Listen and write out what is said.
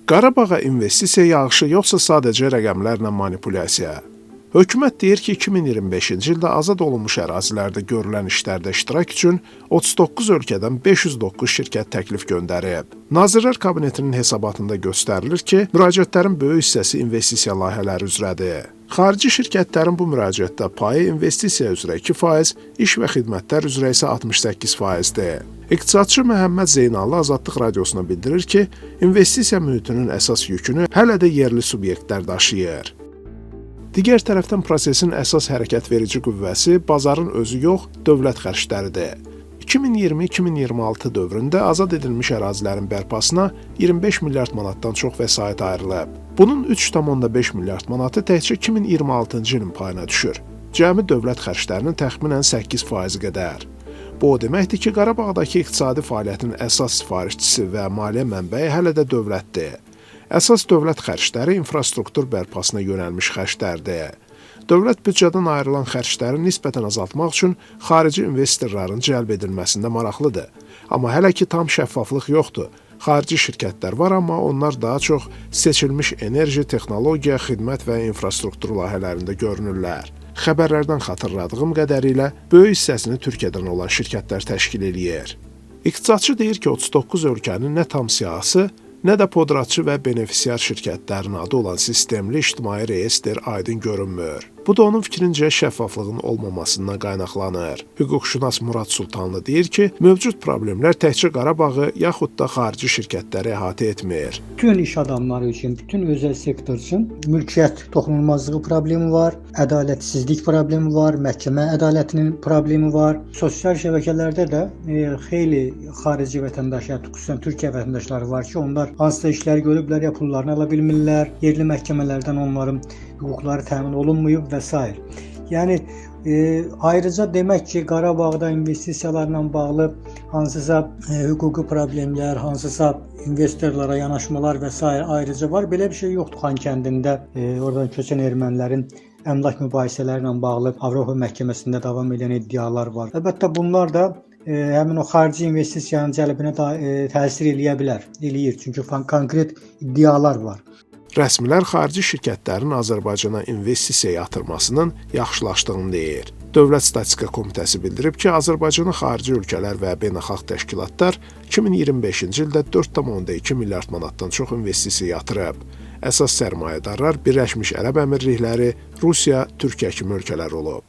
Qarabağa investisiya yağışı yoxsa sadəcə rəqəmlərlə manipulyasiya? Hökumət deyir ki, 2025-ci ildə azad olunmuş ərazilərdə görülən işlərdə iştirak üçün 39 ölkədən 509 şirkət təklif göndərib. Nazirlər Kabinetinin hesabatında göstərilir ki, müraciətlərin böyük hissəsi investisiya layihələri üzrədir. Xarici şirkətlərin bu müraciətdə payı investisiya üzrə 2%, iş və xidmətlər üzrə isə 68%-dir. İqtisadçı Məhəmməd Zeynallı Azadlıq Radiosuna bildirir ki, investisiya mühitinin əsas yükünü hələ də yerli subyektlər daşıyır. Digər tərəfdən prosesin əsas hərəkət verici qüvvəsi bazarın özü yox, dövlət xərcləridir. 2020-2026 dövründə azad edilmiş ərazilərin bərpasına 25 milyard manatdan çox vəsait ayrılıb. Bunun 3,5 milyard manatı təkcə 2026-cı ilin payına düşür. Cəmi dövlət xərclərinin təxminən 8% qədər. Bu o deməkdir ki, Qarabağdakı iqtisadi fəaliyyətin əsas sifarişçisi və maliyyə mənbəyi hələ də dövlətdir. Əsas dövlət xərcləri infrastruktur bərpasına yönəlmiş xərclərdir. Dövlət büdcədən ayrılan xərcləri nisbətən azaltmaq üçün xarici investorların cəlb edilməsində maraqlıdır. Amma hələ ki tam şəffaflıq yoxdur. Xarici şirkətlər var, amma onlar daha çox seçilmiş enerji, texnologiya, xidmət və infrastruktur layihələrində görünürlər. Xəbərlərdən xatırladığım qədərilə böyük hissəsini Türkiyədən olan şirkətlər təşkil eləyir. İqtisadçı deyir ki, 39 ölkənin nə tam siyahısı, nə də podratçı və benefisiar şirkətlərin adı olan sistemli ictimai reyestr aydın görünmür. Bu da onun fikrincə şəffaflığın olmamasından qaynaqlanır. Hüquqşünas Murad Sultanlı deyir ki, mövcud problemlər təkcə Qarabağı yaxud da xarici şirkətləri əhatə etmir. Bütün iş adamları üçün, bütün özel sektor üçün mülkiyyət toxunulmazlığı problemi var, ədalətsizlik problemi var, məhkəmə ədalətinin problemi var. Sosial şəbəkələrdə də xeyli xarici vətəndaş, yəni xüsusən Türkiyə vətəndaşları var ki, onlar hansısa işlər görüblər, ya pullarını ala bilmirlər, yerli məhkəmələrdən onların hüquqları təmin olunmayıb və s. Yəni ayrıca demək ki, Qarabağda investisiyalarla bağlı hansısa hüquqi problemlər, hansısa investorlara yanaşmalar və s. ayrıca var. Belə bir şey yoxdur. Xankəndində oradan köçən ermənilərin əmlak mübahisələri ilə bağlı Avropa məhkəməsində davam edən iddialar var. Əlbəttə bunlar da həmin o xarici investisiyanın cəlbinə təsir eləyə bilər, eləyir. Çünki konkret iddialar var. Rəsmilər xarici şirkətlərin Azərbaycana investisiya yatırmasının yaxşılaşdığını deyir. Dövlət Statistika Komitəsi bildirib ki, Azərbaycana xarici ölkələr və beynəlxalq təşkilatlar 2025-ci ildə 4,2 milyard manatdan çox investisiya yatırıb. Əsas sərmayədarlar Birləşmiş Ərəb Əmirlikləri, Rusiya, Türkiyə kimi ölkələr olub.